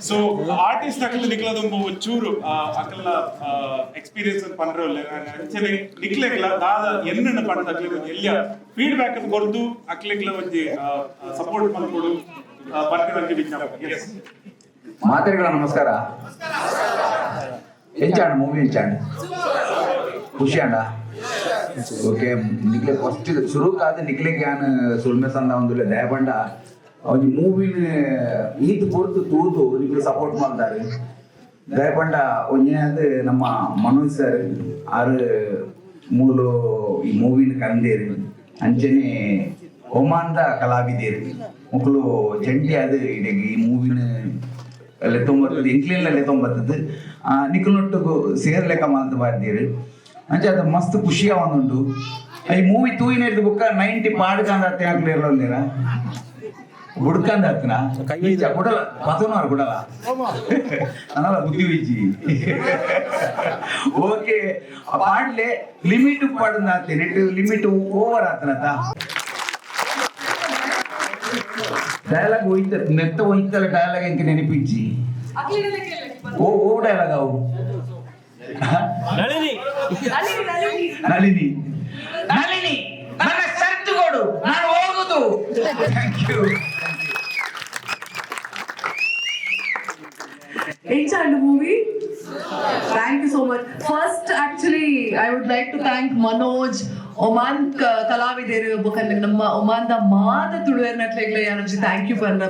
ಸೊ ಆರ್ಟಿಸ್ಟ್ ಅಕಲ್ ನಿಕ್ಲದೊಂಬ ಒಂಚೂರು ಅಕಲ್ನ ಎಕ್ಸ್ಪೀರಿಯನ್ಸ್ ಅಂತ ಪಂಡ್ರೆ ಅಂಚನೆ ನಿಕ್ಲೆಗ್ಲ ದಾದ ಎನ್ನನ್ನು ಪಂಡ ಅಕ್ಲೆಗ್ ಒಂಜಿ ಎಲ್ಯ ಫೀಡ್ಬ್ಯಾಕ್ ಅನ್ನು ಕೊರ್ದು ಅಕ್ಲೆಗ್ಲ ಒಂಜಿ ಸಪೋರ್ಟ್ ಮಲ್ಪೊಡು ಪನ್ಪಿನ ಒಂಜಿ ವಿಜ್ಞಾಪನೆ. ಎಸ್. ಮಾತೆರೆಗಳ ನಮಸ್ಕಾರ. ಎಂಚಾಂಡ್ ಮೂವಿ? ಎಂಚಾಂಡ್? ಖುಷಿ ಅಂಡ? ಓಕೆ, ನಿಕ್ಲೆ ಫಸ್ಟ್ ಸುರುಕಾದ ನಿಕ್ಲೆ ಯಾನ್ ಸುಲ್ಮೆ ಸಂದ ಒಂದುಲೆ. ದಯಪಂಡ ಒಂಜಿ ಮೂವಿನ ಈತ್ ಪೊರ್ತು ತೂದು ನಿಕ್ಲೆ ಸಪೋರ್ಟ್ ಮಾಡ್ತಾರೆ. ದಯಪಂಡ ಒಂಜಿ ನಮ್ಮ ಮನೋಜ್ ಸರ್ ಆರು ಮೂಲು ಈ ಮೂವಿನ ಕಂದೇರು. ಅಂಚನೆ ಒಮಾನ್ದ ಕಲಾವಿದೇರು ಮುಕ್ಲು ಜಂಟಿ ಅದು ಇಡೆಗ್ ಈ ಮೂವಿನ ಲೆತ್ತೊಂಬತ್ತದು, ಎಂಕ್ಲೆಲ್ಲ ಲೆತ್ತೊಂಬತ್ತದು, ನಿಕುಲೊಟ್ಟುಗು ಸೇರ್ಲೆಕ್ಕ ಮಲ್ತ್ ಬಾರ್ದೀರು. ಅಂಚ ಅದು ಮಸ್ತ್ ಖುಷಿ ಆವೊಂದುಂಡು. ಈ ಮೂವಿ ತೂಯಿನ ಬುಕ್ಕ 90 ಪಾಡ್ಕಂದ ಅತ್ತೆ. ಬುಡ್ಕಂದ ಹತ್ತನ ಕುಡಲ ಪತನವಾರ ಕುಡಲ ನನಲ ಬುದ್ಧಿ ವಿಜ್ಜಿ. ಓಕೆ, ಪಾಡ್ಲೆ, ಲಿಮಿಟ್ ಪಾಡುಂದ ಆತೆ. ನೆಟ್ ಲಿಮಿಟ್ ಓವರ್ ಆತನತ. ಡೈಲಾಗ್ ಹೋಯ್ತ, ನೆತ್ತ ಹೋಯ್ತಲ್ಲ. ಡೈಲಾಗ್ ಎಂಕ ನೆನಪಿಜ್ಜಿ. ಓ ಓ, ಡೈಲಾಗ್ ಅವು. ನಳಿನಿ. ನಳಿನಿ, ನಳಿನಿ, ನನ್ನ ಶರ್ಟ್ ಕೊಡು, ನಾನು ಹೋಗುದು. Thank you. ಎಂಚಾಂಡ್ movie? Thank you so much. First, actually, I would like to thank Manoj, Oman ಕಲಾವಿದರು ಬೊಕ ನಮ್ಮ ಒಮಾನ್ದ ಮಾತ ತುಳುವೆರ್ನಕ್ಲೆಗ್ಲ ಯಾನೊಂಜಿ thank you ಪಂಡ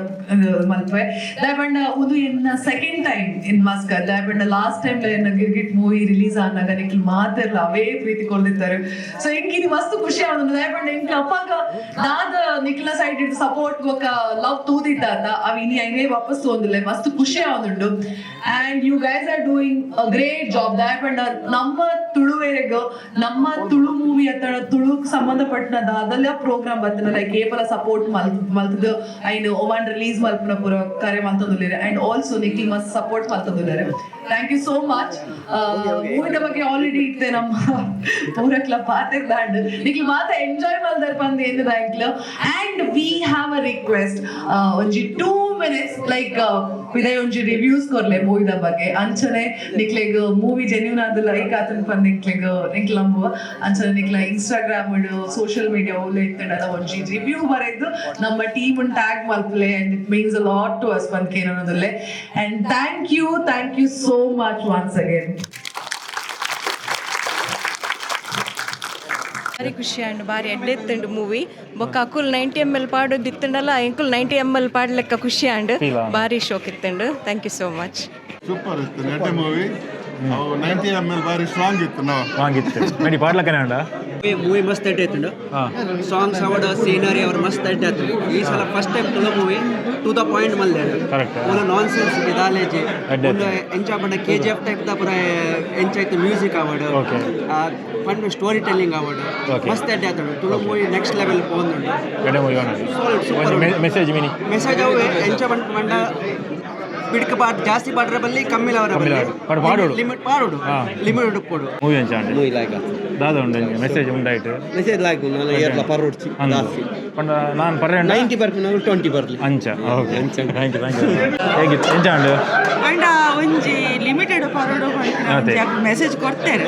ಮಲ್ಪೆ. ದಾಯಪಂಡ ಉಂದು ಎನ್ನ ಸೆಕೆಂಡ್ ಟೈಮ್ ಇನ್ ಮಸ್ಕತ್. ದಾಯಪಂಡ ಲಾಸ್ಟ್ ಟೈಮ್ ಎನ್ನ ಗಿರ್ಗಿಟ್ ಮೂವಿ ರಿಲೀಸ್ ಆನಾಗ ನಿಕ್ಲ್ ಮಾತೆರ್ಲ ಅವೇ ಪ್ರೀತಿ ಕೊರ್ದಿತ್ತಾರೆ. ಸೊ ಎಂಕ್ ಇದು ಮಸ್ತ್ ಖುಷಿ ಆವೊಂದುಂಡು. ದಾಯಪಂಡ ಎಂಕ್ ಅಪ್ಪಾಗ ದಾದ ನಿಕ್ಲ ಸೈಡ್ ಸಪೋರ್ಟ್ ಬೊಕ ಲವ್ ತೂದಿತ್ತ ಅವ್ ಇನಿ ಐನೇ ವಾಪಸ್ ತೂವೊಂದುಲ್ಲೆ. ಮಸ್ತ್ ಖುಷಿ ಆವೊಂದುಂಡು and you guys are doing a great job. ದಾಯಪಂಡ ನಮ್ಮ ತುಳುವೆರೆಗ್ ನಮ್ಮ ತುಳು ಮೂವಿ ಅತ್ತಡ ತುಳುಕ್ ಸಂಬಂಧಪಟ್ಟಿನ ದಾದಲ್ಲ ಪ್ರೋಗ್ರಾಮ್ ಬತ್ತನ, ಲೈಕ್ ಏಪಲ ಸಪೋರ್ಟ್ ಮಲ್ತದು ಐನ್ ಒಮಾನ್ ರಿಲೀಸ್ ಮಲ್ಪುನ ಪೂರ ಕರೆ ಮಲ್ತೊಂದುಲ್ಲೆರ್. ಅಂಡ್ ಆಲ್ಸೋ ನಿಕ್ಲ್ ಮಸ್ತ್ ಸಪೋರ್ಟ್ ಮಲ್ತೊಂದುಲ್ಲೆರ್. Thank you so much. ಮೂವಿದ ಬಗ್ಗೆ ಆಲ್ರೆಡಿ ಇತ್ತೆ ನಮ್ಮ ಪೂರಕ್ಲ ಪಾತೆರ್ದಾಂಡ್. ನಿಕ್ಲ್ ಮಾತ ಎಂಜಾಯ್ ಮಲ್ದರ್ ಪಂದ್ ಏನು thank. And we have a request. ಒಂಜಿ 2 ಮಿನಿಟ್ಸ್ ಲೈಕ್ ಪಿದೈ ಒಂಜಿ ರಿವ್ಯೂಸ್ ಕೊರ್ಲೆ ಮೂವಿದ ಬಗ್ಗೆ. ಅಂಚನೆ ನಿಕ್ಲೆಗ್ ಮೂವಿ ಜೆನ್ಯೂನ್ ಆದ್ ಲೈಕ್ ಆತನ್ ಪಂದ್ ನಿಕ್ಲೆಗ್ ನಿಕ್ಲ ನಂಬುವ. ಅಂಚನೆ ನಿಕ್ಲ ಇನ್ಸ್ಟಾಗ್ರಾಮ್, ಸೋಷಿಯಲ್ ಮೀಡಿಯಾ ಓಲೆ ಇತ್ತಂಡಲ ಒಂಜಿ ರಿವ್ಯೂ ಬರೆದು ನಮ್ಮ ಟೀಮ್ ಟ್ಯಾಗ್ ಮಲ್ಪಲೆ and it means a lot to us ಪಂದ್ ಕೇನೊಂದುಲ್ಲೆ. And thank you, thank you so much once again. ಭಾರಿ ಖುಷಿ ಆಂಡ್, ಭಾರಿ ಎಡ್ಡೆ ಇತ್ತುಂಡು ಮೂವಿ. ಬೊಕ್ಕ ಅಕುಲ್ 90 ಎಮ್ ಎಲ್ ಪಾಡೋದು ಇತ್ತುಂಡಲ್ಲ, ಎಂಕುಲ್ 90 ಎಮ್ ಎಲ್ ಪಾಡ್ಲೆಕ್ಕ ಖುಷಿ ಆಂಡ್. ಭಾರಿ ಶೋಕ್ ಇತ್ತುಂಡು. Thank you so much. Super ಇತ್ತು, ನೆಟ್ಟೆ ಮೂವಿ. ಅವು 90 ಎಮ್ ಎಲ್ ಭಾರಿ ಸ್ಟ್ರಾಂಗ್ ಇತ್ತು ನಾವು. ಆಗಿತ್ತು ನಡಿ ಪಾಡ್ಲಕ್ಕನೆ ಉಂಡ. ಮೂವಿ ಮಸ್ತ್ ಎಡ್ಡೆ ಇತ್ತುಂಡು. ಸಾಂಗ್ಸ್ ಅವಡ್, ಸೀನರಿ ಅವ್ರು ಮಸ್ತ್ ಎಡ್ಡೆ ಆತು. ಈ ಸಲ first time Tulu movie to the point ಮಲ್ದೆ. ಪೂರ ನಾನ್ ಸೆನ್ಸ್ ದಾಲೇಜಿ. ಎಡ್ಡೆ. ಒಂದು ಎಂಚ ಪಂಡ ಕೆಜಿಎಫ್ ಟೈಪ್ ದ ಪೂರ ಎಂಚ ಇತ್ತು ಮ್ಯೂಸಿಕ್ ಅವಡ್, fun story telling ಅವಡ್. ಮಸ್ತ್ ಎಡ್ಡೆ ಆತುಂಡು. ತುಳು ಮೂವಿ ನೆಕ್ಸ್ಟ್ ಲೆವೆಲ್ ಪೋಂದುಂಡು. ಎಡ್ಡೆ movie. Solid, super. Message mini? Message ಅವು ಎಂಚ ಪಂಡ ಪಿಡ್ಕ ಪಾಟ್ ಜಾಸ್ತಿ ಪಾಡ್ರೆ ಬಲ್ಲಿ, ಕಮ್ಮಿ ಅವರ ಕಮ್ಮಿ ಬಲ್ಲಿ. ಪಾಡ್ ಪಾಡೋಡು. ಲಿಮಿಟ್ ಪಾಡೋಡು. ಲಿಮಿಟ್ ಉಪ್ಪೊಡು. ಮೂವಿ ಎಂಚ ಉಂಡು? ಮೂವಿ ಲಾಯ್ಕ್. ದಾದ ಉಂಡು ಮೆಸೇಜ್ ಉಂಡಾಯ್ತು? ಮೆಸೇಜ್ ಲಾಯ್ಕ್, ನಾನು ಏರ್ಲ ಪರೋಡ್ಚಿ ಜಾಸ್ತಿ. ಪಂಡ ನಾನು ಪರ್ರೆ. 90 ಬರ್ಪಿನವರು 20 ಬರ್ಲಿ. ಅಂಚ. Okay, thank you, thank you. ಹೇಗಿತ್ತು? ಎಂಚ ಉಂಡು? ಪಂಡ ಒಂಜಿ ಲಿಮಿಟೆಡ್ ಪರೋಡು. ಅದೇ. ಮೆಸೇಜ್ ಕೊಡ್ತೇನೆ.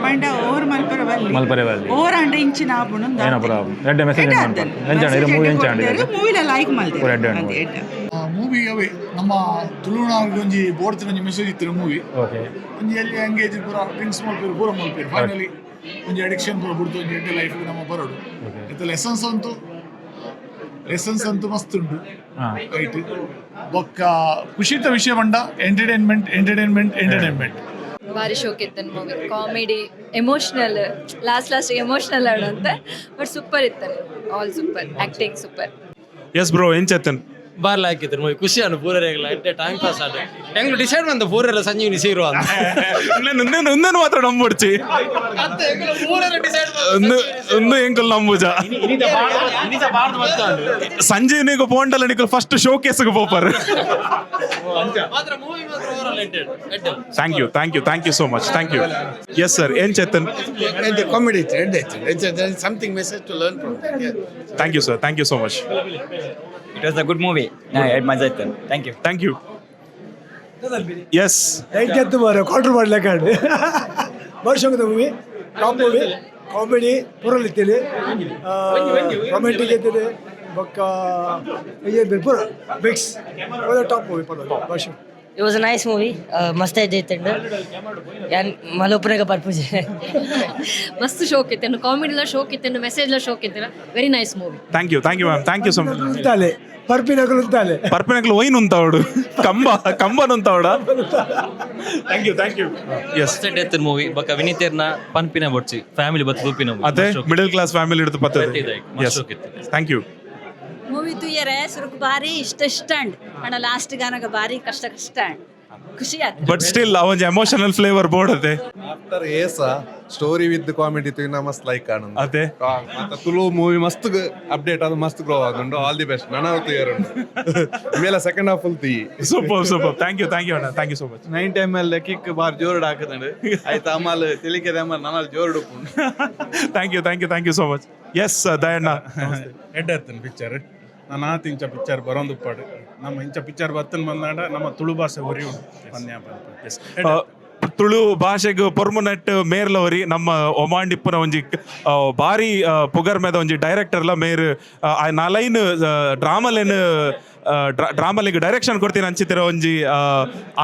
ಪಂಡ ಓವರ್ ಮಲ್ಪರ ಬಲ್ಲಿ. ಮಲ್ಪರೆ ಬಲ್ಲಿ. ಓವರ್ ಅಂಡ ಇಂಚಿನ ಆಪುಂಡು. ಏನ ಪುರ ಎಡ್ಡೆ ಮೆಸೇಜ್ ಉಂಟು. ಎಂಚ ಉಂಡು ಮೂವಿ? ಎಂಚ ಉಂಡು? ಮೂವಿಲ ಲೈಕ್ ಮಲ್ತೆ. ಪೂರ ಎಡ್ಡೆ ಉಂಡು. ಎಡ್ಡೆ. ಮೂವಿ ಅವೇ ನಮ್ಮ ತುಳುನಾಡಿಗೆ ಒಂಜಿ ಬೋರ್ತಿನ ಒಂಜಿ ಮೆಸೇಜ್ ಇತ್ತು ಮೂವಿ. ಒಂಜಿ ಎಲ್ಲಿ ಎಂಗೇಜ್ ಪೂರ ಡ್ರಿಂಕ್ಸ್ ಮಲ್ಪೇರು, ಪೂರ ಮಲ್ಪೇರು, ಫೈನಲಿ ಒಂಜಿ ಅಡಿಕ್ಷನ್ ಪೂರ ಬಿಡ್ತು, ಒಂಜಿ ಎಡ್ಡೆ ಲೈಫ್ ನಮ್ಮ ಬರೋಡು. ಇತ್ತ ಲೆಸನ್ಸ್ ಅಂತೂ ಮಸ್ತ್ ಉಂಟು. ರೈಟ್. ಬೊಕ್ಕ ಖುಷಿತ ವಿಷಯ ಪಂಡ ಎಂಟರ್ಟೈನ್ಮೆಂಟ್, ಎಂಟರ್ಟೈನ್ಮೆಂಟ್, ಎಂಟರ್ಟೈನ್ಮೆಂಟ್. ಭಾರಿ ಶೋಕ್ ಇತ್ತು movie. Comedy, emotional, last last emotional ಆಡಂತೆ. But super ಇತ್ತು, all super, acting super. S bro, ಎಂಚತ್ತನ್? ಬಾರ್ಲ ಹಾಕಿದ್ರು ಮೂವಿ. ಖುಷಿ ಅನ್ನು ಪೂರರೆಗ್ಲ ಎಡ್ಡೆ ಟೈಮ್ ಪಾಸ್ ಆದ. ಎಂಗ್ಲು ಡಿಸೈಡ್ ಬಂದ ಪೂರೆಲ್ಲ ಸಂಜೀವಿನಿ ಸೀರು ಅಂತ. ಒಂದನ್ನು ಮಾತ್ರ ನಂಬುಡ್ಚಿ. ಒಂದು ಒಂದು ಎಂಕುಲ್ ನಂಬುಜ. ಸಂಜೀವಿನಿಗೆ ಪೋಂಡಲ್ಲ ನಿಕಲ್ ಫಸ್ಟ್ ಶೋ ಕೇಸ್ಗೆ ಪೋಪರ್. ಮಾತ್ರ ಮೂವಿ ಮಾತ್ರ ಓವರಾಲ್ ಎಡ್ಡೆ ಎಡ್ಡೆ. Thank you, thank you, thank you so much, thank you. Yes sir, ಏನ್ ಚೇತನ್? ಕಾಮಿಡಿ ಇತ್ತು, ಎಡ್ಡೆ ಇತ್ತು. Something message to learn from. Thank you sir, thank you so much. It was a good movie. ಮಜಾ ಇತ್ತು. Thank you. Thank you. Yes. Light ಎತ್ತು ಮಾರೆ quarter ಮಾಡ್ಲಿಕ್ಕೆ ವರ್ಷದ ಮೂವಿ, ಟಾಪ್ ಮೂವಿ, ಕಾಮಿಡಿ ಪೂರ ಇತ್ತೇನೆ, ರೊಮ್ಯಾಂಟಿಕ್ ಇರ್ತದೆ, ಬೊಕ್ಕ ಪೂರ ಮಿಕ್ಸ್, ಟಾಪ್ ಮೂವಿ ಪರ್ವಾಗಿಲ್ಲ ವರ್ಷ. It was a nice movie. ಮಸ್ತ್ ಐತೆ. ಯಾನ್ ಮಲೋಪುರಗ ಪರ್ಪುಜೆ. ಮಸ್ತ್ ಶೋಕ್ ಇತ್ತು, ಕಾಮಿಡಿಲ ಶೋಕ್ ಇತ್ತು, ಮೆಸೇಜ್ಲ ಶೋಕ್ ಇತ್ತು. Very nice movie. Thank you, thank you ma'am, thank you so much. ಉಂಟಾಲೆ ಪರ್ಪಿನಗಳು ಉಂಟಾಲೆ. ಪರ್ಪಿನಕ್ಲು ಒಯ್ನ್ ಉಂತಾವಡು, ಕಂಬ ಕಂಬನ್ ಉಂತಾವಡ. Thank you, thank you, yes. Death movie ಬೊಕ ವಿನೀತೇರ್ನ ಪನ್ಪಿನ ಬೊಡ್ಚಿ, ಫ್ಯಾಮಿಲಿ ಬತ್ ತೂಪಿನ. ಅದೇ ಮಿಡಲ್ ಕ್ಲಾಸ್ ಫ್ಯಾಮಿಲಿ ಹಿಡಿದು ಪತ್ತದೆ. Thank you. Movie ತೂಯರೆ ಸುರುಕು ಬಾರಿ ಇಷ್ಟ ಇಷ್ಟ ಅಂಡ್ ಅಣ್ಣ, ಲಾಸ್ಟ್ ಗಾನಗ ಬಾರಿ ಕಷ್ಟ ಕಷ್ಟ ಅಂಡ್ ಖುಷಿ ಆಯ್ತು. ಬಟ್ ಸ್ಟಿಲ್ ಒಂಜಿ ಎಮೋಷನಲ್ ಫ್ಲೇವರ್ ಬೋರ್ಡ್ ಅದೇ. ಆಫ್ಟರ್ ಏಸ ಸ್ಟೋರಿ ವಿತ್ ಕಾಮಿಡಿ ತುಯಿನ ಮಸ್ತ್ ಲೈಕ್ ಆನಂದ್. ಅದೇ. ಮತ್ತೆ ತುಳು ಮೂವಿ ಮಸ್ತ್ ಅಪ್ಡೇಟ್ ಅದು, ಮಸ್ತ್ ಗ್ರೋ ಆದುಂಡು. ಆಲ್ the best. ನನ್ನ ತುಯರ್ ಮೇಲೆ ಸೆಕೆಂಡ್ ಹಾಫ್ ಫುಲ್ ತುಯಿ. Super super, thank you, thank you ಅಣ್ಣ, thank you so much. 90 ML kick bar ಜೋರುಡು ಹಾಕದಂಡು ಆಯ್ತು. ಅಮಲ್ ತಿಳಿಕೆದ ಅಮಲ್ ನನಲ್ಲಿ ಜೋರುಡು ಉಪ್ಪುಂಡು. Thank you, thank you, thank you so much. Yes Dayanna. ಎಡ್ಡೆ ಆತನ ಪಿಕ್ಚರ್. ನಾನು ಆತ ಇಂಚ ಪಿಕ್ಚರ್ ಬರೋಂದುಪ್ಪಾಡು. ನಮ್ಮ ಇಂಚ ಪಿಕ್ಚರ್ ಬತ್ತನ್ ಬಂದಾಂಡ ನಮ್ಮ ತುಳು ಭಾಷೆ ಒರಿಯುಂಡು ಪನ್ಯ. ತುಳು ಭಾಷೆಗ್ ಪೊರ್ಮುನೆಟ್ ಮೇರ್ಲವರಿ ನಮ್ಮ ಒಮಾಂಡಿಪ್ಪುನ ಒಂಜಿ ಬಾರಿ ಪುಗರ್ಮೆದ ಒಂಜಿ ಡೈರೆಕ್ಟರ್ಲ ಮೇರ್. ನಾಲೈನ್ ಡ್ರಾಮಲೆನ್ ಡ್ರಾಮಲಿಗೆ ಡೈರೆಕ್ಷನ್ ಕೊಡ್ತೀನಿ ಅಂಚಿತಿರ ಒಂಜಿ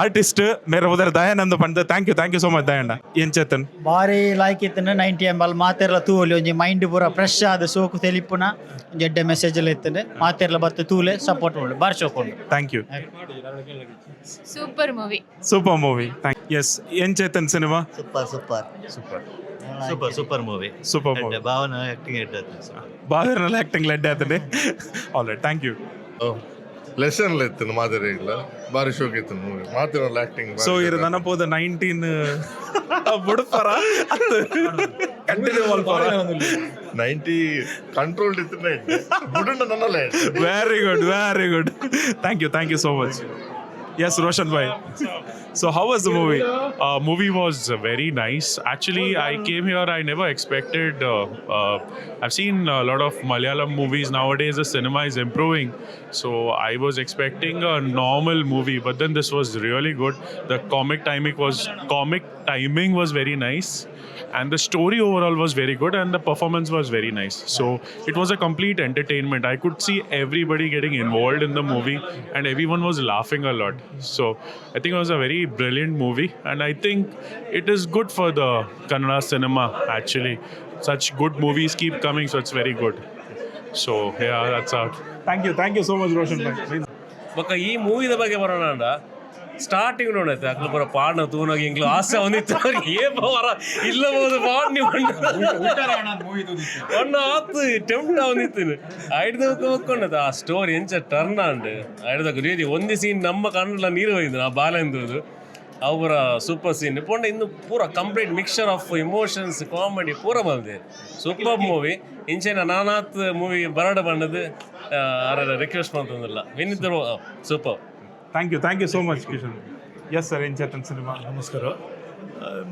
ಆರ್ಟಿಸ್ಟ್ ಮೇರ ಉದರ ದಯಾನಂದ ಪಂಡ. Thank you, thank you so much Dayanna. ಏನ್ ಚೇತನ್? ಬಾರಿ ಲಾಯ್ಕ್ ಇತ್ತನ. 90 ಎಮ್ ಎಲ್ ಮಾತೆರ್ಲ ತೂವೊಲಿ. ಒಂಜಿ ಮೈಂಡ್ ಪೂರ ಫ್ರೆಶ್ ಆದ್ ಸೋಕು ತೆಲಿಪುನ ಒಂಜಿ ಎಡ್ಡೆ ಮೆಸೇಜ್ ಎಲ್ಲ ಇತ್ತಂಡೆ. ಮಾತೆರ್ಲ ಬತ್ತು ತೂಲೆ, ಸಪೋರ್ಟ್ ಮಾಡು, ಬಾರಿ ಶೋಕು ಉಂಡು. Thank you. Super movie. Super movie, thank S. ಏನ್ Chetan cinema? Super, super. Super, super, super movie. Super movie. ಭಾವನ ಆಕ್ಟಿಂಗ್ ಎಡ್ಡೆ. ಬಾದರ್ನಲ್ಲಿ ಆಕ್ಟಿಂಗ್ ಲೆಡ್ ಆತಂಡೆ. ಆಲ್ ರೈಟ್, thank you. Lesson ಇತ್ತು ಮಾದರಿ ಇಲ್ಲ, ಬಾರಿ ಶೋಕ್ ಇತ್ತು ಮೂವಿ, ಮಾತಿನ ಆಕ್ಟಿಂಗ್. ಸೊ ಇರು ನನಪೋದ 19 ಬುಡ್ಪರ ಕಂಟಿನ್ಯೂ ಮಲ್ಪರ. 90 ಕಂಟ್ರೋಲ್ಡ್ ಇತ್ತು, ಬುಡುಂಡ ನನ್ನಲ್ಲ. Very good, very good. Thank you, thank you so much. Yes, Roshan bhai, so how was the movie? Movie was very nice. Actually, I came here, I never expected. I've seen a lot of Malayalam movies nowadays. The cinema is improving, so I was expecting a normal movie, but then this was really good. The comic timing was very nice, and the story overall was very good, and the performance was very nice. So it was a complete entertainment. I could see everybody getting involved in the movie, and everyone was laughing a lot. So I think it was a very brilliant movie, and I think it is good for the Kannada cinema. Actually, such good movies keep coming, so it's very good. So yeah, that's out. Thank you, thank you so much, Roshan bhai. ಬೊಕ್ಕ ಈ ಮೂವಿದ ಬಗ್ಗೆ ಬರೋಣ. Starting ನೋಡೈತೆ ಅಕ್ಲು ಪೂರ ಪಾಡ್ನ ತೂನಾಗ ಎಂಕ್ಲು ಆಸೆ ಒಂದಿತ್ತು, ಏ power ಇಲ್ಲ ಬೋದು ಪಾಡ್ನಿ ಒಣ್ಣ ಆತು ಟೆಂಪ್ಟ್ ಒಂದಿತ್ತು. ಐಡ್ದ ಒಕ್ಕೊಂಡದ ಆ ಸ್ಟೋರಿ ಎಂಚ ಟರ್ನ್ ಆಂಡ್ ಐಡ್ದ ರಿಯಲಿ ಒಂದೇ ಸೀನ್ ನಮ್ಮ ಕಣ್ಣಲ್ಲ ನೀರು ಹೋಯ್ತು ಆ ಬಾಲೆಂದು. ಅವು ಪೂರ ಸೂಪರ್ ಸೀನ್ ಪೋಂಡ. ಇನ್ನು ಪೂರ complete mixture of emotions, comedy ಪೂರ ಬಂದಿದೆ. Super movie. ಇಂಚೆನ ನಾನಾತ್ ಮೂವಿ ಬರಡ ಬಂದದ್ದು ಅರ ರಿಕ್ವೆಸ್ಟ್ ಮಾಡ್ತಂದಿಲ್ಲ ವಿನಿದ್ರು. Super. Thank you, thank you so much Kishan. Yes sir, ಏನ್ ಚೇತನ್ ಸಿನಿಮಾ? ನಮಸ್ಕಾರ.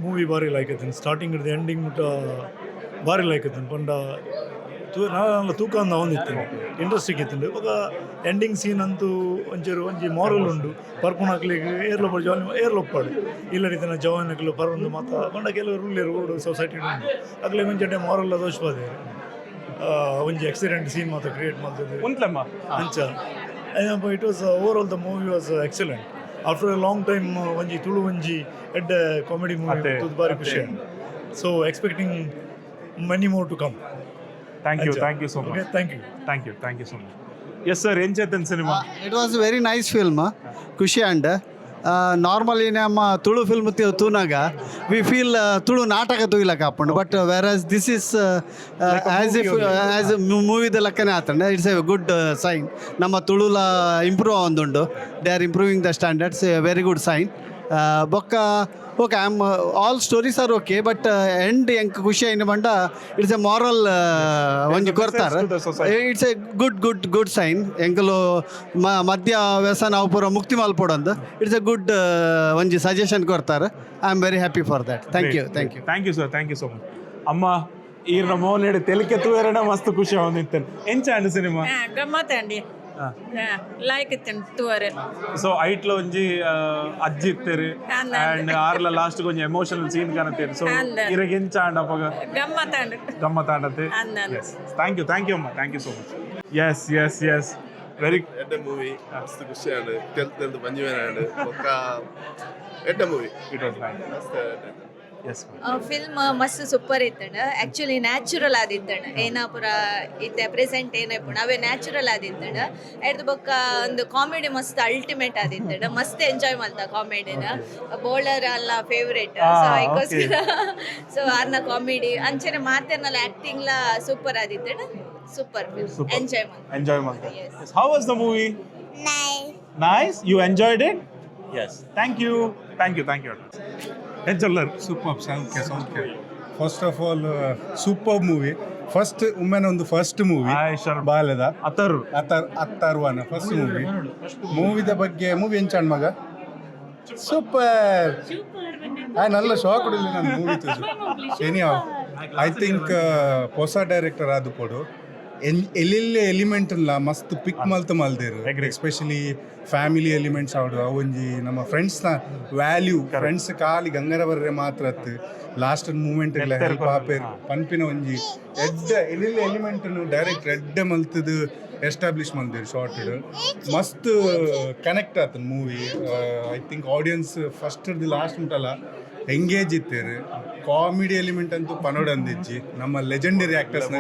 ಮೂವಿ ಬಾರಿ ಲೈಕ್ ಆಯ್ತು. ಸ್ಟಾರ್ಟಿಂಗ್ ಹಿಡಿದು ಎಂಡಿಂಗ್ ಮುಟ್ಟ ಬಾರಿ ಲೈಕ್ ಆಯ್ತು. ಪಂಡ ತೂ ನಾನು ತೂಕ ಅಂದ ಒಂದಿತ್ತು, ಇಂಟ್ರೆಸ್ಟಿಂಗ್ ಇತ್ತು. ಇವಾಗ ಎಂಡಿಂಗ್ ಸೀನ್ ಅಂತೂ ಒಂಚೂರು ಒಂಜಿ ಮಾರಲ್ ಉಂಡು. ಪರ್ಪುನಕ್ಲಿಗೆ ಏರ್ಲೊಪ್ಪ ಜಾಲಿ ಏರ್ಲೊಪ್ಪಾಡು ಇಲ್ಲ ರೀತಿನ ಜವಾನಕ್ಲು ಪರೊಂದು ಮಾತ ಪಂಡ ಕೆಲವರು ಉಲ್ಲೇರು ಓಡು ಸೊಸೈಟಿ ಉಂಡು. ಅಕ್ಲೆ ಒಂಚೆ ಮಾರಲ್ ದೋಷವಾದ ಒಂಜಿ ಆಕ್ಸಿಡೆಂಟ್ ಸೀನ್ ಮಾತ್ರ ಕ್ರಿಯೇಟ್ ಮಾಡ್ತದೆ. ಉಂಟ್ಲಮ್ಮ. ಅಂಚ it was overall, the movie was excellent. After a long time ಒಂಜಿ ತುಳು ಒಂಜಿ ಎಡ್ಡೆ ಕಾಮಿಡಿ ಮೂವಿ ಬಾರಿ ಖುಷಿ. So expecting many more to come. Thank you, thank you so much. Thank you. Thank you, thank you so much. Yes sir, ಏನ್ Chetan cinema? It was very nice film. ಖುಷಿ and normally ನಮ್ಮ Tulu film ತೂನಾಗ we feel Tulu ನಾಟಕ ತೂಯ್ಲಕ್ಕ ಆಪುಂಡು, but whereas this is as if as ಮೂವಿದ ಲೆಕ್ಕನೆ ಆತಂಡ. It's a good sign. ನಮ್ಮ ತುಳುಲ improve ಆವೊಂದುಂಡು. They are improving the standards, very good sign. ಬೊಕ್ಕ okay, I am all stories are okay, but end ಎಂಕ್ ಖುಷಿ ಆಯ್ನ ಪಂಡ it's A moral ಒಂಜಿ ಕೊರ್ತಾರೆ. It's a good good good sign. ಎಂಕುಲು ಮದ್ಯ ವ್ಯಸನ ಅವು ಪೂರ ಮುಕ್ತಿ ಮಲ್ಪೊಡಂದು it's A good ಒಂಜಿ ಸಜೆಷನ್ ಕೊಡ್ತಾರೆ. I am very happy for that. Thank you, thank you. Thank you sir, thank you so much. ಅಮ್ಮ, ಈರ್ನ ಮೋನೆಡ್ ತೆಲಿಕೆ ತೂಯರಣ ಮಸ್ತ್ ಖುಷಿ ಆವೊಂದಿತ್ತೇನೆ. ಎಂಚ ಅಂಡ್ ಸಿನಿಮಾ? ಗಮ್ಮತ್ ಅಂಡಿ. ಲಾಯ್ಕ್ ಇತ್ತಂಡ್ ತೂವರೆ. ಸೊ ಐಟ್ಲ ಒಂಜಿ ಅಜ್ಜಿ ಇತ್ತೇರು ಅಂಡ್ ಆರ್ಲ ಲಾಸ್ಟ್ ಒಂಜಿ ಎಮೋಷನಲ್ ಸೀನ್ ಕಾಣತ್ತೇರು. ಸೊ ಇರೆಗ್ ಎಂಚ ಆಂಡ ಅಪಗ? ಗಮ್ಮತ್ತಾಂಡ್. ಗಮ್ಮತ್ತಾಂಡತೆ. Thank you, thank you ಅಮ್ಮ, thank you so much. Yes, very ಎಡ್ಡೆ ಮೂವಿ, ಮಸ್ತ್ ಖುಷಿ ಆಂಡ್, ತೆಲ್ತ್ ತೆಲ್ತ್ ಬಂಜಿವೇನಾಂಡ್. ಬೊಕ್ಕ ಎಡ್ಡೆ ಮೂವಿ. It was nice. ಮಸ್ತ್. ಎಸ್. ಫಿಲ್ಮ್ ಮಸ್ತ್ ಸೂಪರ್ ಇತ್ತಣ್ಣ. ಆಕ್ಚುಲಿ ನ್ಯಾಚುರಲ್ ಆದಿತ್ತಣ್ಣ. ಏನ ಪುರ ಇತ್ತೆ ಪ್ರೆಸೆಂಟ್ ಏನ ಅವೇ ನ್ಯಾಚುರಲ್ ಆದಿತ್ತಣ್ಣ. ಎಡ್ದು ಬೊಕ್ಕ ಒಂದು ಕಾಮಿಡಿ ಮಸ್ತ್ ಅಲ್ಟಿಮೇಟ್ ಆದಿತ್ತಣ್ಣ. ಮಸ್ತ್ ಎಂಜಾಯ್ ಮಲ್ತ ಕಾಮಿಡಿನ. ಬೋಳರ್ ಅಲ್ಲ ಫೇವ್ರೇಟ್, ಸೊ ಅದಕ್ಕೋಸ್ಕರ ಸೊ ಅರ್ನ ಕಾಮಿಡಿ ಅಂಚನೆ ಮಾತೆರ್ನಲ್ಲ ಆಕ್ಟಿಂಗ್ ಲಾ ಸೂಪರ್ ಆದಿತ್ತಣ್ಣ. ಸೂಪರ್ ಫಿಲ್ಮ್, ಎಂಜಾಯ್ ಮಲ್ತ. ಎಂಜಾಯ್ ಮಲ್ತ. How was the movie? Nice. You enjoyed it? Yes. Thank you, thank you, thank you. ಎಂಚೊಲ್ಲರ್? Super, ಸೌಖ್ಯ ಸೌಖ್ಯ. First of all, super movie. First women ಒಂದು ಫಸ್ಟ್ ಮೂವಿ ಬಾಲ್ಯದ. ಅತರು. ಅತರ್ ಅತ್ತರ್ವನ first movie. ಮೂವಿದ ಬಗ್ಗೆ, movie ಎಂಚಾಣ್ ಮಗ? Super. ನಲ್ಲ shock ಇಲ್ಲ ನಾನು movie ತೂಜು. Any I think ಹೊಸ director ಆದು ಕೊಡು ಎಲ್ಲೆಲ್ಲಿ ಎಲಿಮೆಂಟ್ ಮಸ್ತ್ ಪಿಕ್ ಮಲ್ತ್ ಮಲ್ದೇರು. ಎಸ್ಪೆಷಲಿ ಫ್ಯಾಮಿಲಿ ಎಲಿಮೆಂಟ್ಸ್ ಆವಡು, ಅವೊಂಜಿ ನಮ್ಮ ಫ್ರೆಂಡ್ಸ್ನ ವ್ಯಾಲ್ಯೂ, ಫ್ರೆಂಡ್ಸ್ ಖಾಲಿ ಗಂಗರ ಬರ್ರೆ ಮಾತ್ರ ಅತ್ತು, ಲಾಸ್ಟ್ ಮೂಮೆಂಟ್ ಹೆಲ್ಪ್ ಆಪೇರ್ ಪನ್ಪಿನ ಒಂಜಿ ಎಡ್ಡೆ ಎಲ್ಲೆಲ್ಲಿ ಎಲಿಮೆಂಟ್ ಡೈರೆಕ್ಟ್ ಎಡ್ಡೆ ಮಲ್ತದು ಎಸ್ಟಾಬ್ಲಿಷ್ ಮಲ್ದೇರು. ಶಾರ್ಟ್ ಮಸ್ತ್ ಕನೆಕ್ಟ್ ಆತನ movie. I think audience first last ಉಂಟಲ್ಲ ಎಂಗೇಜ್ ಇತ್ತೇರು. ಕಾಮಿಡಿ ಎಲಿಮೆಂಟ್ ಅಂತೂ ಪನೋಡ್ ಅಂದಿಜ್ಜಿ. ನಮ್ಮ ಲೆಜೆಂಡರಿ ಆಕ್ಟರ್ಸ್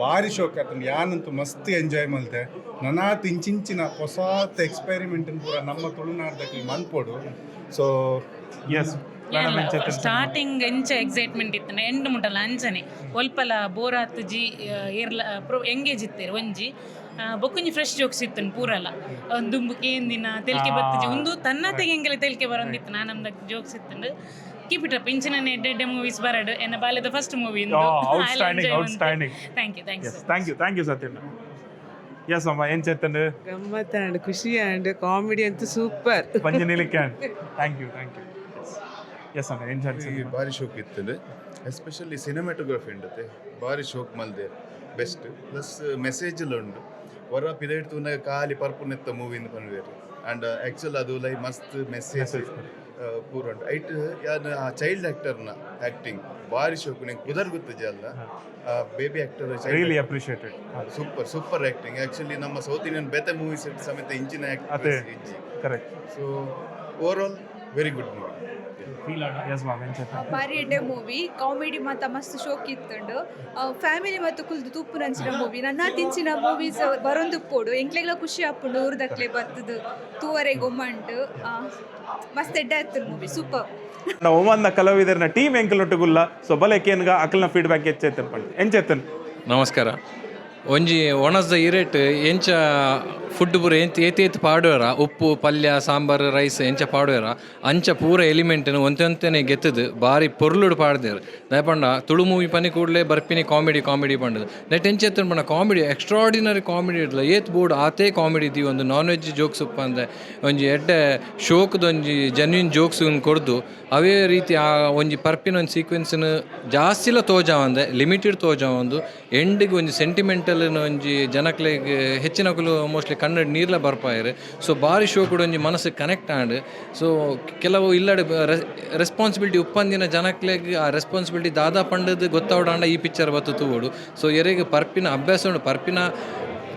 ಭಾರಿ ಶೋಕ್ ಆತನ. ಯಾನಂತೂ ಮಸ್ತ್ ಎಂಜಾಯ್ ಮಲ್ತೆ. ನನಾತ್ ಇಂಚಿಂಚಿನ ಹೊಸಾತ್ ಎಕ್ಸ್ಪೆರಿಮೆಂಟ್ ಪೂರ ನಮ್ಮ ತುಳುನಾಡ್ದಕ್ಕೆ ಮನ್ಪೋಡು. ಸೊ ಎಸ್. ಸ್ಟಾರ್ಟಿಂಗ್ ಎಂಚ ಎಕ್ಸೈಟ್ಮೆಂಟ್ ಇತ್ತು, ಎಂಡ್ ಮುಟ್ಟಲ್ಲ ಅಂಚನೆ. ಒಲ್ಪಲ ಬೋರ್ ಆತುಜಿ, ಏರ್ಲ ಎಂಗೇಜ್ ಇತ್ತೇರು. ಒಂಜಿ ಬೊಕ್ಕೊಂಜಿ ಫ್ರೆಶ್ ಜೋಕ್ಸ್ ಇತ್ತು ಪೂರಲ್ಲ. ದುಂಬು ಕೇಂದಿನ ತೆಲಿಕೆ ಬತ್ತಜಿ ಒಂದು ತನ್ನತೆಗೆ ಎಂಗಲೆ ತೆಲಿಕೆ ಬರೋಂದಿತ್ತು. ನಾನು ಜೋಕ್ಸ್ ಇತ್ತು. Keep it up. ಇಂಚಿನ ಎಡ್ಡೆ ಎಡ್ಡೆ ಮೂವೀಸ್ ಬರಡು. ಎನ್ನ ಬಾಲ್ಯದ first movie. Outstanding, outstanding. Thank you, thanks. Thank you, thank you Satyanna. S ಅಮ್ಮ, ಏನ್ ಚೇತನ್? ಗಮ್ಮತ್ತಾಂಡ್, ಖುಷಿ ಆಂಡ್, ಕಾಮಿಡಿ ಅಂತೂ super. Panji ನಿಲಿಕೆ. Thank you, thank you. Yes ಅಣ್ಣ, ಏನ್ ಈ ಭಾರಿ ಶೋಕ್ ಇತ್ತು. ಎಸ್ಪೆಷಲಿ ಸಿನಿಮಾಟೋಗ್ರಫಿ ಉಂಡತೆ, ಭಾರಿ ಶೋಕ್ ಮಲ್ದೆ, ಬೆಸ್ಟ್. ಪ್ಲಸ್ ಮೆಸೇಜ್ ಎಲ್ಲ ಉಂಡು. ಹೊರ ಪಿದೈಡ್ ತೂನಾಗ ಖಾಲಿ ಪರ್ಪುನೆತ್ತ ಮೂವಿಂದ ಪನ್ವೇರು. ಆ್ಯಂಡ್ ಆ್ಯಕ್ಚುಲ್ ಅದು ಲೈ ಮಸ್ತ್ ಮೆಸೇಜ್ ಪೂರ ಉಂಟು. ಐಟ್ ಯಾನ್ ಆ ಚೈಲ್ಡ್ ಆಕ್ಟರ್ನ ಆಕ್ಟಿಂಗ್ ಭಾರಿ ಶೋಕು. ನಂಗೆ ಪುದರ್ ಗೊತ್ತಜಿ ಅಲ್ಲ, baby actor. Really appreciated. Super, super acting. Actually ನಮ್ಮ ಸೌತ್ ಇಂಡಿಯನ್ ಬೇತೆ ಮೂವೀಸ್ ಸಮೇತ ಇಂಚಿನ ಅದೇ. ಆಕ್ಟರ್ ಇಜ್ಜಿ. Correct. So overall very good movie. Yes ma'am, ಏನ್ ಚೇತನ್? ಬಾರಿ ಎಡ್ಡೆ ಮೂವಿ. ಕಾಮಿಡಿ ಮತ್ತು ಮಸ್ತ್ ಶೋಕ್ ಇತ್ತುಂಡು. ಫ್ಯಾಮಿಲಿ ಮತ್ತು ಕುಲ್ದು ತೂಪುನಂಚಿನ ಮೂವಿ. ನನ್ನ ತಿಂಚಿನ ಮೂವೀಸ್ ಬರೊಂದು ಪೋಡು. ಎಂಕ್ಲೆಗ್ಲ ಖುಷಿ ಆಪುಂಡು ಊರ್ದಕ್ಲೆ ಬತ್ತದು ತೂವರೆ ಗೊಮ್ಮಂಟು. ಮಸ್ತ್ ಎಡ್ಡೆ ಆಯ್ತು ಮೂವಿ, ಸೂಪರ್. ಒಮನ್ನ ಕಲಾವಿದರನ ಟೀಮ್ ಎಂಕಲೊಟ್ಟುಗುಲ್ಲ. ಸೊ ಬಲೆ ಕೇನ್ಗ ಅಕಲ್ನ ಫೀಡ್ಬ್ಯಾಕ್ ಹೆಚ್ಚೈತನ್ ಪಂಡ್. ಎಂಚೇತನ್? ನಮಸ್ಕಾರ. ಒಂಜಿ ಒಣಸ್ದ ಇರೇಟ್ ಎಂಚ ಫುಡ್ ಪೂರ ಎಂಚ ಏತ್ ಏತ್ ಪಾಡುವೆರ, ಉಪ್ಪು, ಪಲ್ಯ, ಸಾಂಬಾರು, ರೈಸ್ ಎಂಚ ಪಾಡುವೆರ, ಅಂಚ ಪೂರ ಎಲಿಮೆಂಟ್ನು ಒಂತೆ ಒಂತೆನೆ ಗೆತ್ತದು ಬಾರಿ ಪೊರ್ಲುಡು ಪಾಡ್ದೇರು. ದಾಯೆ ಪಂಡ ತುಳು ಮೂವಿ ಪನಿ ಕೂಡಲೇ ಬರ್ಪಿನಿ ಕಾಮಿಡಿ ಕಾಮಿಡಿ ಪಂಡದು. ನೆಟ್ ಎಂಚ ಎತ್ತುಂಡು ಪಂಡ ಕಾಮಿಡಿ ಎಕ್ಸ್ಟ್ರಾಡಿನರಿ ಕಾಮಿಡಿ ಇಡ್ಲ. ಏತ್ ಬೋರ್ಡ್ ಆತೇ ಕಾಮಿಡಿ the ಒಂದು ನಾನ್ ವೆಜ್ ಜೋಕ್ಸ್ ಉಪ್ಪಂದೆ ಒಂಜಿ ಎಡ್ಡೆ ಶೋಕ್ದ ಒಂಜಿ ಜೆನ್ಯೂನ್ ಜೋಕ್ಸ್ ಕೊರ್ದು, ಅವೇ ರೀತಿ ಆ ಒಂಜಿ ಪರ್ಪಿನ ಒಂಜಿ ಸೀಕ್ವೆನ್ಸ್ನು ಜಾಸ್ತಿಲ ತೋಜಾವಂದೆ ಲಿಮಿಟೆಡ್ ತೋಜಾವೊಂದು ಎಂಡಿಗೆ ಒಂಜಿ ಸೆಂಟಿಮೆಂಟಲ್ ಒಂಜಿ ಜನಕ್ಲೆಗ್ ಹೆಚ್ಚಿನಕುಲು ಮೋಸ್ಟ್ಲಿ ಕನ್ನಡ ನೀರ್ಲ ಬರ್ಪಾಯೆರ್. ಸೊ ಬಾರಿ ಶೋಕುಡು ಒಂಜಿ ಮನಸ್ಸು ಕನೆಕ್ಟ್ ಆಂಡ್. ಸೊ ಕೆಲವು ಇಲ್ಲಡೆ ರೆಸ್ಪಾನ್ಸಿಬಿಲಿಟಿ ಉಪ್ಪಂದಿನ ಜನಕ್ಲೆಗ್ ಆ ರೆಸ್ಪಾನ್ಸಿಬಿಲಿಟಿ ದಾದಾ ಪಂಡದ್ ಗೊತ್ತಾವಡಾಂಡ ಈ ಪಿಕ್ಚರ್ ಬತ್ತು ತೂವೊಡು. ಸೊ ಎರೆಗ್ ಪರ್ಪಿನ ಅಭ್ಯಾಸ ಉಂಡು, ಪರ್ಪಿನ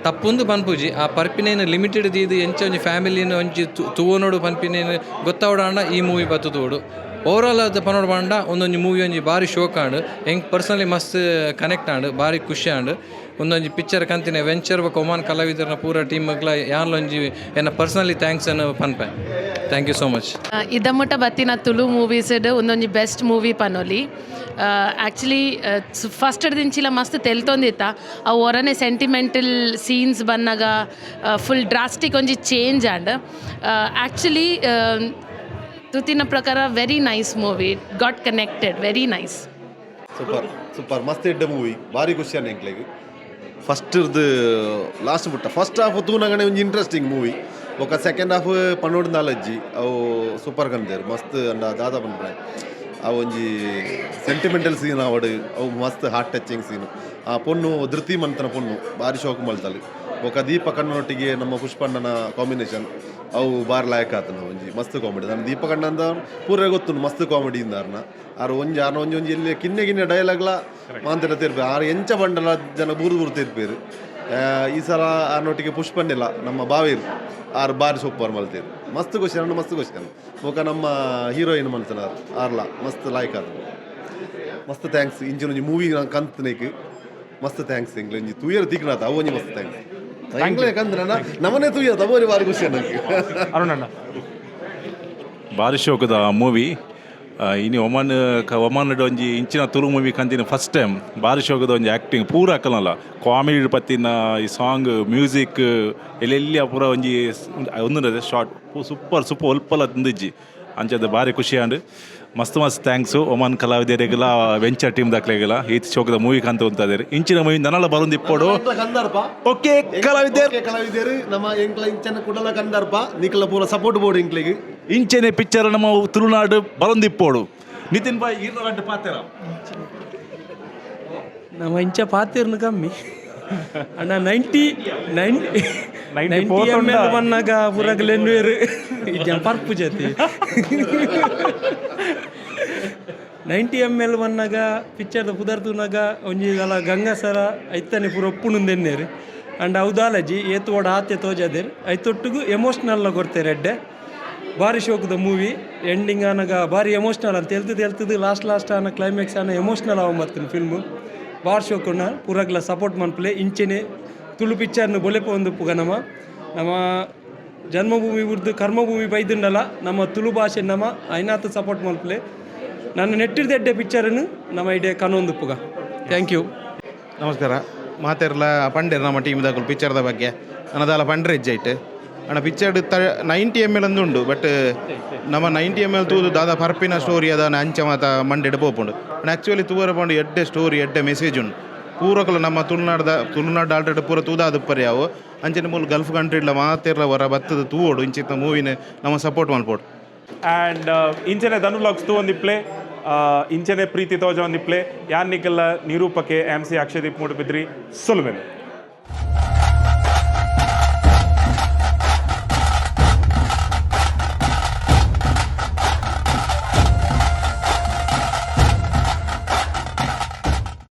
ತಪ್ಪುಂದು ಪನ್ಪುಜಿ, ಆ ಪರ್ಪಿನೇನು ಲಿಮಿಟೆಡ್ ದೀದ್ ಎಂಚ ಒಂಜಿ ಫ್ಯಾಮಿಲಿನ ಒಂಜಿ ತೂವೊನೊಡು ಪನ್ಪಿನೇನು ಗೊತ್ತಾವಡಾಂಡ ಈ ಮೂವಿ ಬತ್ತು ತೂವೊಡು. ಓವರಾಲ್ ಅದು ಪನೊಡು ಪಂಡ ಒಂದೊಂಜಿ ಮೂವಿ ಒಂಜಿ ಬಾರಿ ಶೋಕ್ ಆಂಡ್. ಎಂಕ್ ಪರ್ಸನಲಿ ಮಸ್ತ್ ಕನೆಕ್ಟ್ ಆಂಡ್, ಬಾರಿ ಖುಷಿ ಆಂಡ್. ಒಂದೊಂಜಿ ಪಿಕ್ಚರ್ ಕಂತಿನ ವೆಂಚರ್ ಬೊಕ ಒಮಾನ್ ಕಲಾವಿದರನ ಪೂರ ಟೀಮ್ಗ್ಲ ಯಾನ್ಲೊಂಜಿ ಎನ್ನ ಪರ್ಸನಲಿ thanks ಅನ್ನು ಪನ್ಪೆ. Thank you so much. ಇದಮುಟ ಬತ್ತಿನ ತುಳು ಮೂವೀಸ್ ಒಂದೊಂಜಿ ಬೆಸ್ಟ್ ಮೂವಿ ಪನೊಲಿ. ಆ್ಯಕ್ಚುಲಿ ಫಸ್ಟ್ ದಿಂಚಿಲ ಮಸ್ತ್ ತೆಲ್ತೊಂದಿತ್ತ. ಅವು ಒರನೆ ಸೆಂಟಿಮೆಂಟಲ್ ಸೀನ್ಸ್ ಬನ್ನಗ ಫುಲ್ ಡ್ರಾಸ್ಟಿಕ್ ಒಂಜಿ ಚೇಂಜ್ ಆಂಡ್. ಆ್ಯಕ್ಚುಲಿ ತುತಿನ ಪ್ರಕಾರ very nice movie, got connected, very nice. Super, super. ಮಸ್ತ್ ಎಡ್ಡೆ ಮೂವಿ. ಭಾರಿ ಖುಷಿ ಎಂಕ್ಲೆಗ್. ಫಸ್ಟ್ ಲಾಸ್ಟ್ ಬುಟ್ಟ ಫಸ್ಟ್ ಹಾಫ್ ತೂನಗನೆ ಒಂಜಿ ಇಂಟ್ರೆಸ್ಟಿಂಗ್ ಮೂವಿ. ಬೊಕ ಸೆಕೆಂಡ್ ಹಾಫ್ ಪನ್ನೊಂದು ನಾಲಜ್ಜಿ ಅವು ಸೂಪರ್ ಕಂದೇರು ಮಸ್ತ್. ಅಂಡ ದಾದ ಪನ್ಪುನೆ, ಅವು ಒಂಜಿ ಸೆಂಟಿಮೆಂಟಲ್ ಸೀನ್ ಆವಡು, ಅವು ಮಸ್ತ್ ಹಾರ್ಟ್ ಟಚಿಂಗ್ ಸೀನ್. ಆ ಪೊಣ್ಣು ಧೃತಿ ಮಂತನ ಪೊಣ್ಣು ಭಾರಿ ಶೋಕ್ ಮಲ್ತಲು. ಬೊಕ ದೀಪಕಣ್ಣನೊಟ್ಟಿಗೆ ನಮ್ಮ ಪುಷ್ಪಣ್ಣನ ಕಾಂಬಿನೇಷನ್ ಅವು ಬಾರ್ ಲಾಯಕ್ ಆತನ. ಒಂಜಿ ಮಸ್ತ್ ಕಾಮಿಡಿ. ನಮ್ಮ ದೀಪಕಣ್ಣ ಅಂತ ಪೂರ ಗೊತ್ತುಂಡು, ಮಸ್ತ್ ಕಾಮಿಡಿ ಇಂದಾರ್ನ. ಆರ್ ಒಂಜಿ ಆರ್ನ ಒಂಜಿ ಒಂಜಿ ಇಲ್ಲಿ ಕಿನ್ನೆ ಕಿನ್ನೆ ಡೈಲಾಗ್ಲ ಮಾಂತರ ತೀರ್ಪೆ. ಆರ್ ಎಂಚ ಬಂಡಲ ಜನ ಬೂರು ಬೂರು ತೀರ್ಪೇರು. ಈ ಸಲ ಆರ್ನೊಟ್ಟಿಗೆ ಪುಷ್ಪಣ್ಣಿಲ್ಲ ನಮ್ಮ ಬಾವೇರು, ಆರ್ ಬಾರಿ ಸೂಪರ್ ಮಲ್ತೇರು. ಮಸ್ತ್ ಖುಷಿ ಅಣ್ಣ, ಮಸ್ತ್ ಖುಷಿ ಅಣ್ಣ. ಬೊಕ ನಮ್ಮ ಹೀರೋಯಿನ್ ಮಲ್ತನ ಆರ್ಲ ಮಸ್ತ್ ಲಾಯ್ಕ್ ಆತ. ಮಸ್ತ್ thanks. ಇಂಚಿನ ಒಂಜಿ ಮೂವಿ ನಾನು ಕಂತನೇಕ್ ಮಸ್ತ್ thanks. ಎಂಕ್ಲೆ ಒಂಜಿ ತೂಯರ್ ತಿಕ್ನಾತ, ಅವು ಒಂಜಿ ಮಸ್ತ್ thanks. ಎಂಕ್ಲೆ ಕಂತ ನಮನೆ ತೂಯ ತಬೋರಿ, ಬಾರಿ ಖುಷಿ ನನಗೆ. ಅರುಣಣ್ಣ. ಬಾರಿ ಶೋಕದ ಮೂವಿ. ಇನಿ ಒಮನ್ ಒಮನ್ ಒಂಜಿ ಇಂಚಿನ ತುಳು ಮೂವಿ ಕಂತಿನ ಫಸ್ಟ್ ಟೈಮ್. ಬಾರಿ ಶೋಕದ ಒಂಜಿ ಆ್ಯಕ್ಟಿಂಗ್ ಪೂರ ಅಕಲ್ನಲ್ಲ. ಕಾಮಿಡಿ ಪತ್ತಿನ ಈ ಸಾಂಗ್, ಮ್ಯೂಸಿಕ್ ಎಲ್ಲೆಲ್ಲಿ ಪೂರ ಒಂಜಿ ಒಂದು ಶಾರ್ಟ್ ಸೂಪರ್ ಸೂಪರ್, ಒಲ್ಪಲ ತಿಂದಿಜ್ಜಿ. ಅಂಚದ ಬಾರಿ ಖುಷಿ ಆಂಡ್. ಮಸ್ತ್ ಮಸ್ತ್ thanks Oman ಕಲಾವಿದರಿಗೆಲ್ಲ, ವೆಂಚರ್ ಟೀಮ್ ದಾಕ್ಲೆಗೆಲ್ಲ. ಈ ಶೋಕದ ಮೂವಿ ಕಂತ ಉಂತಾದೇರು. ಇಂಚಿನ ಮೂವಿ ನನಲ ಬರೊಂದು ಇಪ್ಪೊಡು. ಕಂದಾರ್ಪ. ಓಕೆ ಕಲಾವಿದರು. ಕಲಾವಿದರು, ನಮ್ಮ ಎಂಕ್ಲ ಇಂಚನ ಕುಡಲ ಕಂದಾರ್ಪ. ನಿಕಲ ಪೂರ ಸಪೋರ್ಟ್ ಬೋರ್ಡ್ ಎಂಕ್ಲೆಗ್. ಇಂಚೆನೆ ಪಿಕ್ಚರ್ ನಮ್ಮ ತುಳುನಾಡು ಬರೊಂದಿಪ್ಪೋಡು. ನಿತಿನ್ ಬಾಯ್, ಈರ್ನ ಪಾತೆರ. ನಮ್ಮ ಇಂಚ ಪಾತಿರ್ನು ಕಮ್ಮಿ ಅಣ್ಣ. 90 90 90 ಎಮ್ ಎಲ್ ಬನ್ನಾಗ ಪುರಗಲೆನ್ವೇರು ಇಜ್ಜ ಪರ್ಪು ಜೊತೆ. 90 ಎಮ್ ಎಲ್ ಬನ್ನಾಗ ಪಿಕ್ಚರ್ದ ಪುದರ್ ತೂನಾಗ ಒಂಜಿ ದಲ ಗಂಗಸರ ಐತನೆ ಪೂರ ಒಪ್ಪುನುಂದೆನ್ನೇರು. ಅಂಡ್ ಔದಾಲಜಿ ಏತು ಓಡ ಆತೆ ತೋಜಾದೇರ್. ಐತೊಟ್ಟುಗು ಎಮೋಷ್ನಲ್ ಕೊಡ್ತೇರೆ ಎಡ್ಡೆ. ಬಾರಿ ಶೋಕದ ಮೂವಿ. ಎಂಡಿಂಗ್ ಆನಗ ಬಾರಿ ಎಮೋಷ್ನಲ್ ಅಂತ ತೆಲ್ತದು ತೆಲ್ತದು ಲಾಸ್ಟ್ ಲಾಸ್ಟ್ ಆನ ಕ್ಲೈಮ್ಯಾಕ್ಸ್ ಆನ ಎಮೋಷ್ನಲ್ ಆವ ಮತ್ತಿನ ಫಿಲ್ಮು. ಬಾರ್ ಶೋಕುನ ಪೂರಗ್ಲ ಸಪೋರ್ಟ್ ಮನ್ಪುಲೆ. ಇಂಚೆನೆ ತುಳು ಪಿಕ್ಚರ್ನು ಬೊಲೆಪ ಒಂದು ಪುಗ. ನಮ್ಮ ನಮ್ಮ ಜನ್ಮಭೂಮಿ ಉರ್ದು ಕರ್ಮಭೂಮಿ ಬೈದುಂಡಲ ನಮ್ಮ ತುಳು ಭಾಷೆ ನಮ್ಮ ಐನಾತ ಸಪೋರ್ಟ್ ಮನ್ಪುಲೆ. ನನ್ನ ನೆಟ್ಟಿರ್ದ ಎಡ್ಡೆ ಪಿಕ್ಚರ್ನು ನಮ್ಮ ಇಡೇ ಕನೊಂದು ಪುಗ. Thank you. ನಮಸ್ಕಾರ. ಮಾತೆರ್ಲ ಪಂಡೇರ್ ನಮ್ಮ ಟೀಮ್ದಾಕುಲು ಪಿಕ್ಚರ್ದ ಬಗ್ಗೆ. ಅನ್ನದಾಲ ಪಂಡ್ರೆ ಇಜ್ಜೈಟ್ ಅಣ್ಣ. ಪಿಕ್ಚರ್ 90 ಎಮ್ ಎಲ್ ಅಂದುಂಡು. ಬಟ್ ನಮ್ಮ 90 ಎಮ್ ಎಲ್ ತೂದು ದಾದ ಪರ್ಪಿನ ಸ್ಟೋರಿ ಅದಾನ ಅಂಚ ಮಾತ ಮಂಡೆಡ್ ಪೋಪುಂಡು. ಆ್ಯಕ್ಚುಲಿ ತೂವರ ಪೋಂಡು ಎಡ್ಡೆ ಸ್ಟೋರಿ, ಎಡ್ಡೆ ಮೆಸೇಜ್ ಉಂಡು. ಪೂರಕಲು ನಮ್ಮ ತುಳುನಾಡ್ದ, ತುಳುನಾಡು ಆಲ್ರೆಡಿ ಪೂರ ತೂದಾದ ಯಾವು. ಅಂಚನೆ ಮೂಲು ಗಲ್ಫ್ ಕಂಟ್ರಿಡ್ಲ ಮಾತೆರ್ಲ ಹೊರ ಬತ್ತದ ತೂವೋಡು. ಇಂಚಿತ್ತ ಮೂವಿನ ನಮ್ಮ ಸಪೋರ್ಟ್ ಮಲ್ಪೋಡು. ಆ್ಯಂಡ್ ಇಂಚನೆ ಧನು ವ್ಲಾಗ್ಸ್ ತೂ ಒಂದಿಪ್ಲೆ, ಇಂಚನೆ ಪ್ರೀತಿ ತೋಜ ಒಂದಿಪ್ಲೆ. ಯಾನ್ ನಿಕಲ್ಲ ನಿರೂಪಕೆ ಎಮ್ ಸಿ ಅಕ್ಷದೀಪ್ ಮೂಡುಬಿದ್ರಿ. ಸೊಲ್ಮೆಲು.